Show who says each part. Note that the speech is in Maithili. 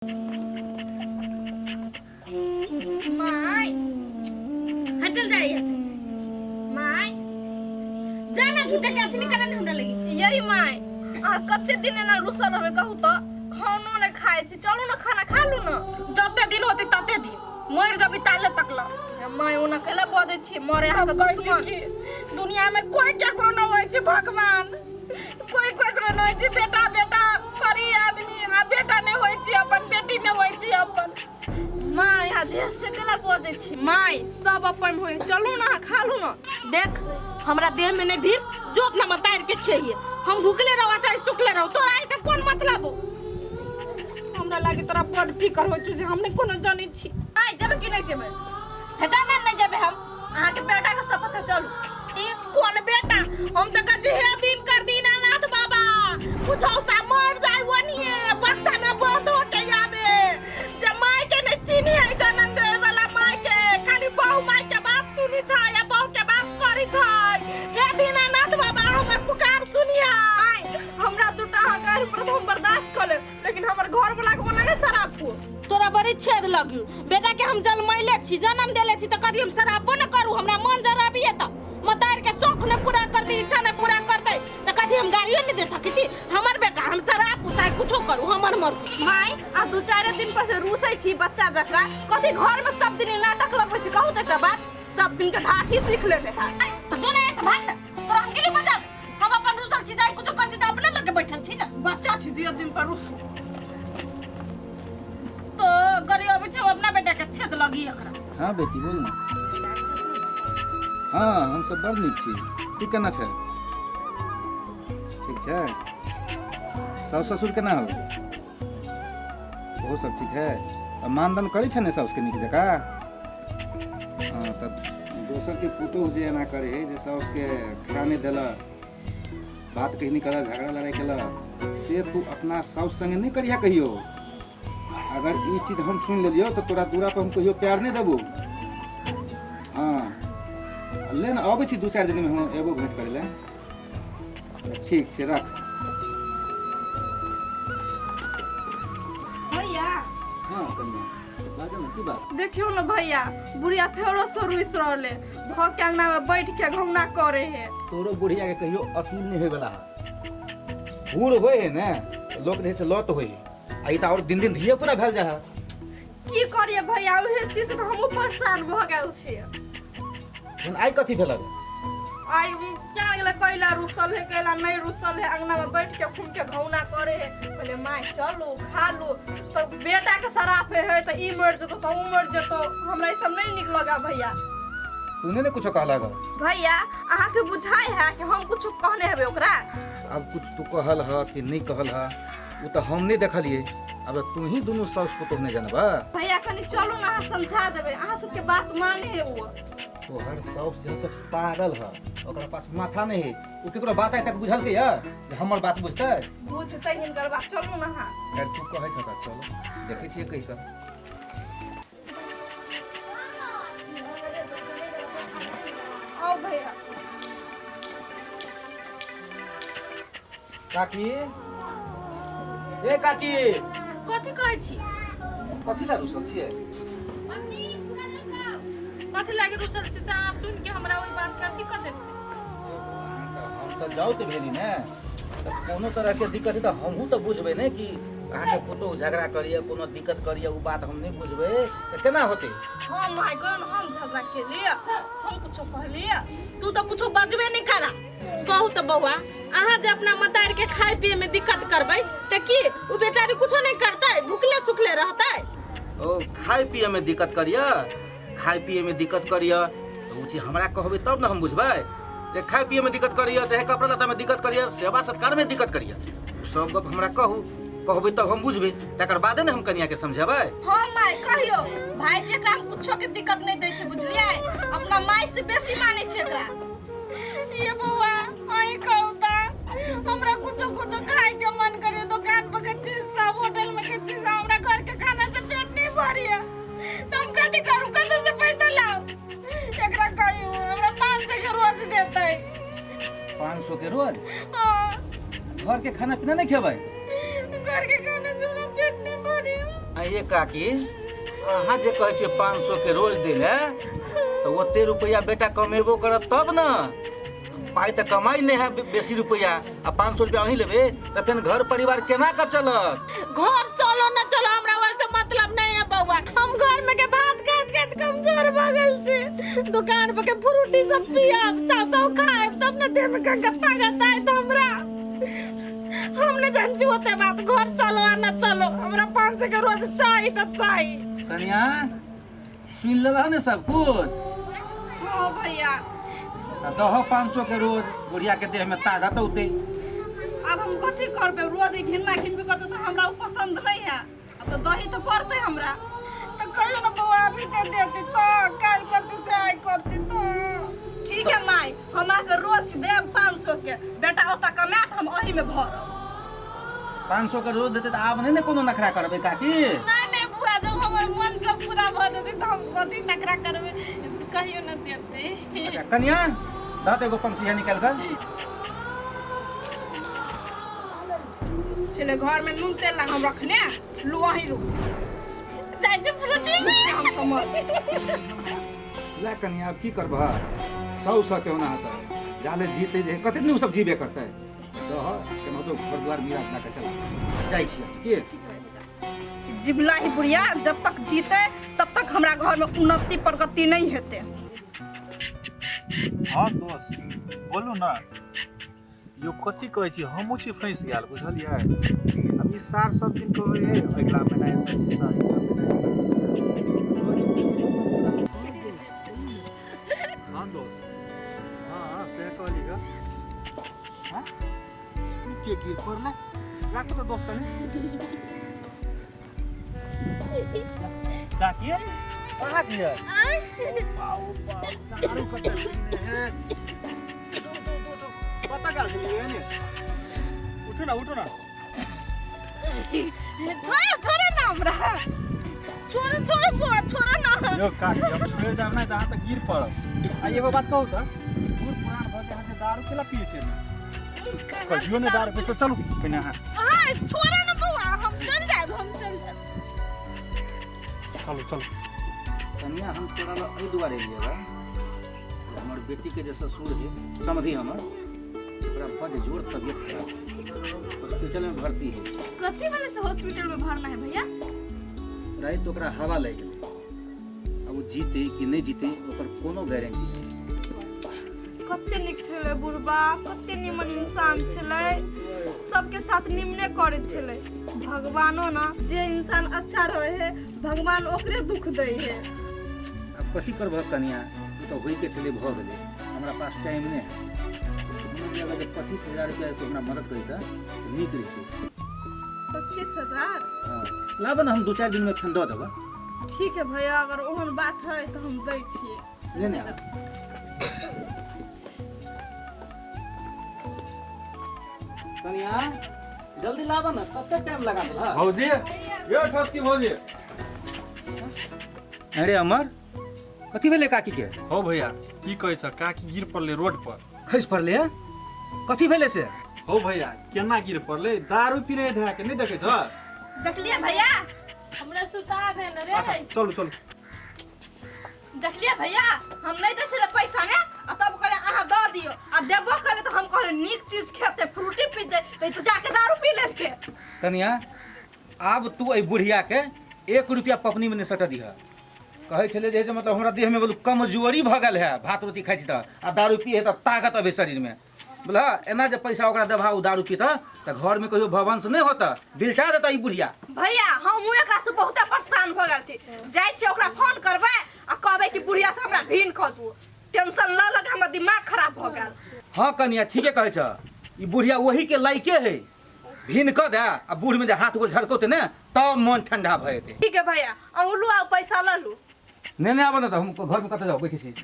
Speaker 1: My
Speaker 2: हाँ चल जाए यहाँ से।
Speaker 1: My
Speaker 2: जा ना झूठे के अथी नहीं करना हमरा लगी
Speaker 1: यही माय अहाँ कते दिन एना रुसल रहबै कहू तऽ खानो नहि खाइ छी चलू ने खाना खा लू ने
Speaker 2: जते दिन होते तते दिन मर जबी ताले तक ला
Speaker 1: माय ओना कैला बजै छी मरे अहाँके
Speaker 2: कहै छी
Speaker 1: दुश्मन
Speaker 2: कि दुनिया में कोई केकरो न होइ छै भगवान कोई केकरो न होइ छै बेटा बेटा करी आदमी आ बेटा नहि होइ छै अपन बेटी नहि होइ छै अपन
Speaker 1: माय अहाँ जे से केना बजै छी माय सब अपन होइ चलू ने अहाँ खा लू ने
Speaker 2: देख हमरा देह में नहीं भीड़ जो अपना मतार के खियाइए हम भूखले रहो चाहे सुखले रहो तोरा ऐसे कोन मतलब हो हमरा लागे तोरा बड़ फिकर होइ छौ से हम नहीं कोनो जानै छी
Speaker 1: माय जेबै कि नहि जेबै
Speaker 2: हे जाना नहीं जेबै हम
Speaker 1: अहाँके बेटा के शपथ है चलू
Speaker 2: ई कोन बेटा हम तऽ कहै छी हे दिन कर दीनानाथ बाबा बुझौ सा मर जाय ओनिए बक्सा में बंद होके आबे जे माय के नहीं चिन्ही है जनम देवे वाला माय के खाली बहु माय के बात सुनी छै या बहु के बात करी छै हे दीनानाथ बाबा हमर पुकार सुनिया
Speaker 1: आइ हमरा दूटा अहाँ गारि पड़त हम बर्दाश्त कऽ लेब लेकिन हमर घर वाला के ओना नहि शराब
Speaker 2: तोरा बड़ी छेद लगियो बेटा के हम जन्मैले छी जन्म देले छी तऽ कभी हम शराबो न करू हमरा मन जराबिए तऽ मतार के शौक न पूरा करते इच्छा न पूरा करते तऽ कभी हम गाड़ियो नहीं दे सकै छी हमर बेटा हम शराब चाहे कुछो करू हमर मर्जी
Speaker 1: माय आ दू चारि दिन पर से रूसै छी बच्चा जकाँ कथी घर में सब दिन नाटक लगबै छी कहू तऽ एकटा बात सब दिन के ढाठी सीख लेने है
Speaker 2: तऽ जो ना ऐसे भाग ना तोरा हम गेली बजाब हम अपन रूसल छी जाय कुछो कर छी तऽ अपने लगे बैठल छी ना
Speaker 1: बच्चा छी दियो दिन पर रूसू
Speaker 2: तो गरी अबै छै अपना बेटा के छेद लगी एकरा
Speaker 3: हाँ बेटी बोल ना हाँ हम सब बड़ नीक छी तू केना छै ठीक छै साउस ससुर केना हो ओहो सब ठीक है आ मानदान करै छै ने साउसके नीक जकाँ हाँ तऽ दोसरके पुतोहु जे एना करे है जे साउसके खाना नहि देलक बात कहीं नहीं करल झगड़ा लड़ाई केलक से तू अपना साउस संगे नहीं करिहा कहियो अगर ई चीज हम सुन लेलियो तो तोरा दूरा पर हम कहियो प्यार नहीं देबो हाँ ले ना अबै छी दू चारि दिन में हम एबो भेंट करै लए ठीक छै रख
Speaker 1: भैया
Speaker 3: हाँ कन्या बाजू ने की बात
Speaker 1: देखियो ना भैया बुढ़िया फेरो से रुस रहले धो के अंगना में बैठ के घौना करे है
Speaker 3: तोरो बुढ़िया के कहियो अकील नहीं होय वाला है बूढ़ होय है ने तो लोग जे से लत होय है आ ई तऽ और दिन दिन धिये पूरा भेल जा है
Speaker 1: की करिए भैया उहे चीज से हमहूँ परेशान भऽ गेल छियै
Speaker 3: तहन आइ कथी भेलक
Speaker 1: आइ क्या गेलै कैला रुसल है कैला नहीं रुसल है अंगना में बैठ के खून के घौना करे है कहले माय चलू खा लू सब बेटा के शराफे है तो ई मर जेतो तो ऊ मर जेतो हमरा ई सब नहीं निक लगा भैया
Speaker 3: तूने ने कुछो कहला ग
Speaker 1: भैया अहाँके बुझाइ है कि हम कुछ कहने हेबै ओकरा
Speaker 3: अब कुछ तू कहल ह कि नहीं कहल ह उ तऽ हम नहीं देखलिए अब तू ही दुनू साउस पुतोह नहीं जानबा
Speaker 1: भैया कनि चलू ना अहाँ समझा देबै अहाँ सबके बात माने है वो
Speaker 3: तोहर साउस जे से पागल ह ओकरा पास माथा नहीं है उ केकरो बात आइ तक बुझल के या जे हमर बात बुझतै
Speaker 1: बुझतै हिनकर बात चलू ना अहाँ
Speaker 3: खैर तू कहै छ तऽ चलो देखै छियै कहि कऽ
Speaker 1: आओ भैया
Speaker 3: काकी ए काकी
Speaker 2: कथी कहै छी
Speaker 3: कथी ला रुसल छियै
Speaker 2: कथी लागे रुसल छी से अहाँ सुनि के हमरा ओहि बात के अथी कर देब से
Speaker 3: हम तऽ जाउ तऽ भेली ने तऽ कोनो तरहके दिक्कत है तऽ हमहूँ तऽ बुझबै ने कि अहाँके पुतोहु झगड़ा करैए कोनो दिक्कत करैए ओ बात हम नहि बुझबै तऽ केना होतै
Speaker 1: हम माय गन हम झगड़ा केलिए हम कुछो कहलिए
Speaker 2: तू तऽ कुछो बजबे नहि करा कहू तऽ बौआ अहाँ जे अपना मतार के खाय पिए में दिक्कत करबै तऽ की उ बेचारी कुछो नहीं करतै भुखले सुखले रहतै
Speaker 3: ओ खाय पिए में दिक्कत करिए खाय पिए में दिक्कत करिए तऽ ओ चीज हमरा कहबै तब ने हम बुझबै जे खाय पिए में दिक्कत करिए चाहे कपड़ा लत्ता में दिक्कत करिए सेवा सत्कार में दिक्कत करिए ओ सब गप हमरा कहू कहबै तब हम बुझबै तकर बादे ने हम कनिया के समझेबै
Speaker 1: हाँ माय कहियो भाई जी एकरा हम कुछो के दिक्कत नहीं दै छै बुझलियै अपना माय से बेसी मानै छै एकरा
Speaker 2: ये बौआ अहीं कहू तऽ हमरा कुछो कुछो खाय के मन करे दुकान पर के चीज सब होटल में के चीज सब हमरा घर के खाना से पेट नहीं भरिए तो हम कथी करू कतऽ से पैसा लाऊ एकरा कहियो हमरा 500 के रोज देतै
Speaker 3: 500 के रोज
Speaker 2: हाँ
Speaker 3: घर के खाना पीना नहीं खेबै
Speaker 2: घर के खाना से हमरा पेट नहीं भरिए
Speaker 3: आ ये काकी, अहाँ जे कहै छियै 500 के रोज दै लए, तऽ ओते रुपैआ बेटा कमेबो करत तब ने। पाइ तऽ कमाइ नहि है बेसी रुपैआ, आ 500 रुपैआ अहीं लेबै तऽ फेर घर परिवार केना कऽ चलत?
Speaker 2: घर चलो न चलो, हमरा वैसे मतलब नहीं है बउआ। हम घर में के भात खाइत खाइत कमजोर भऽ गेल छी। दुकान पर के फ्रूटी सब पियब, चाव चाव खायब, तब न देह में के गत्ता गत्ता आयत हमरा। हम नहीं जान छी ओते बात, घर चलो आ न चलो, हमरा 500 के रोज चाही तऽ चाही।
Speaker 3: कनिया, सुनि लेलह ने सब कुछ?
Speaker 1: हाँ भैया।
Speaker 3: तऽ दहो 500 के रोज, बुढ़िया के देह में ताकत औते।
Speaker 1: अब हम कथी करबै? रोज ई घिनना घिनबी करते तऽ हमरा ओ पसंद नहीं है। अब तऽ दही तऽ पड़तै हमरा।
Speaker 2: तऽ कहियो ना बउआ, अभी दे देती तो काल्हि करती से आइ करती तो।
Speaker 1: ठीक है माई, हम अहाँके रोज देब 500 के। बेटा ओतऽ कमायत, हम ओही में भरब।
Speaker 3: 500 के रोज देतै तऽ आब नहि ने कोनो नखरा करबै काकी?
Speaker 2: नहीं नहीं बुआ, जब हमर मन सब पूरा भऽ जेतै तऽ हम कथी नखरा करबै? कहियो न देतै।
Speaker 3: अच्छा कनिया, दह तऽ एगो पंसिया निकालि कऽ।
Speaker 1: छलै घर में नून तेल ला हम रखने लू, अहीं लू।
Speaker 2: जाइ छी फ्रूटी।
Speaker 1: हम समझ
Speaker 3: ले कनिया, आब की करबह? सौ सौ के होना होता जाले जीते जे कते दिन ओ सब जीबे करतै। दह केनाहितो घर दुआर मिला जुला कऽ चला जाइ छियै की।
Speaker 1: जिबला ही बुढ़िया जब तक जीते तब तक हमरा घर में उन्नति प्रगति नहीं हेतै।
Speaker 4: हँ दोस्त, बोलू ने यौ, कथी कहै छी? हमहूँ छी फँसि गेल, बुझलियै? आब ई सार सब दिन कहै है अगिला महीना एतै पैसा, अगिला महीना एतै पैसा। हँ दोस्त, हँ हँ, से कहली ग। हँ, ई के गिर पड़लै? राखू तऽ दोस्त कनि।
Speaker 3: काकी, कहाँ छियै?
Speaker 4: बाउ बाउ, दारू कतऽ पीने है? कतऽ गेल छलियै ने? उठू ना, उठू ना।
Speaker 2: छोड़ो, छोड़ो ना हमरा, छोड़ो, छोड़ो बुआ, छोड़ो ना।
Speaker 4: यौ काकी, हम छोड़ि देब नहि तऽ अहाँ तऽ गिर पड़ब। आ एगो बात कहू तऽ, बूढ़ पुरान भऽ गेल अहाँ जे दारू केला पियै छियै ने? कहियो नहि दारू पी। चलू पहिने अहाँ।
Speaker 2: हाँ, छोड़ो ना बउआ, हम चल जाएब, हम चल जाएब।
Speaker 4: चलू, चलू।
Speaker 3: कनिया, हम तोरा लग एहि दुआरे एलियै बा, हमर बेटीके जे ससुर है, समधि हमर, ओकरा बड जोर तबियत खराब है, हॉस्पिटल में भर्ती है।
Speaker 1: कथी वाले से हॉस्पिटल में भरना है भैया?
Speaker 3: राति ओकरा हवा लागि गेलै। आब ओ जीते कि नहि जीते, ओकर कोनो गारंटी नहि।
Speaker 1: कते नीक छलै बुढ़बा, कते निमन इंसान छलै, सबके साथ निमने करै छलै। भगवानो ना, जे इंसान अच्छा रहे है भगवान ओकरे दुख दै है।
Speaker 3: आब कथी करबह कनिया, ओ तऽ होइके छलै, भऽ गेलै। हमरा पास टाइम नहि है। हमरा अगर 25,000 रुपया तो हमरा मदद करितऽ तऽ नीक रहितै।
Speaker 1: 25,000?
Speaker 3: हँ, लाबऽ ने, हम 2-4 दिनमे फेर दऽ देबऽ।
Speaker 1: ठीक है भैया, अगर ओहन बात है तऽ हम दै छियै।
Speaker 3: लेने आब। कनिया, जल्दी लाबऽ ने, कते टाइम लगा देलह?
Speaker 4: भौजी यौ, ठसकी भौजी।
Speaker 3: अरे अमर, कथी भेलै काकी के?
Speaker 4: हो भैया, की कहै छ, काकी गिर पड़लै रोड पर।
Speaker 3: खसि पड़लै है? कथी भेलै से?
Speaker 4: हो भैया, केना गिर पड़लै? दारू पीने धए के नहि देखै छ?
Speaker 1: देखलियै भैया?
Speaker 2: हमरा सुता दे न रे।
Speaker 4: अच्छा, चलू चलू।
Speaker 1: देखलियै भैया, हम नहि दै छलै पैसा ने, आ तब कहले अहाँ दऽ दियौ, आ देबो कहले तऽ हम कहले नीक चीज खेतै, फ्रूटी पीतै, तऽ ई तऽ जाके दारू पी लेलकै।
Speaker 3: कनिया, आब तू एहि बुढ़िया के 1 रुपया पपनी में नहि सटऽ दिह। कहै छलै जे मतलब हमरा देहमे बोलू कमजोरी भऽ गेल है, भात रोटी खाइ छी तऽ, आ दारू पिए तऽ ताकत अबै शरीरमे। बोला एना जे पैसा ओकरा देबहा, ओ दारू पीतऽ तऽ घरमे कहियो भवंश नहि होतऽ, बिलटा देतऽ ई बुढ़िया।
Speaker 1: भैया, हमहूँ एकरा से बहुते परेशान भऽ गेल छी। जाइ छियै, ओकरा फोन करबै आ कहबै कि बुढ़िया से हमरा भिन कऽ दू। टेंशन लऽ लऽ के हमर दिमाग खराब भऽ गेल।
Speaker 3: हँ कनिया, ठीके कहै छ, ई बुढ़िया वही के लायके है। भिन कऽ दे, आ बूढ़ में जे हाथ गोड़ झरकौते ने तब मन ठंडा भऽ जेतै।
Speaker 1: ठीक है भैया, अहूँ लू, आउ पैसा लऽ लू।
Speaker 3: नहि नहि, आबऽ ने तऽ हम घरमे कतऽ जाउ, बैठे छी।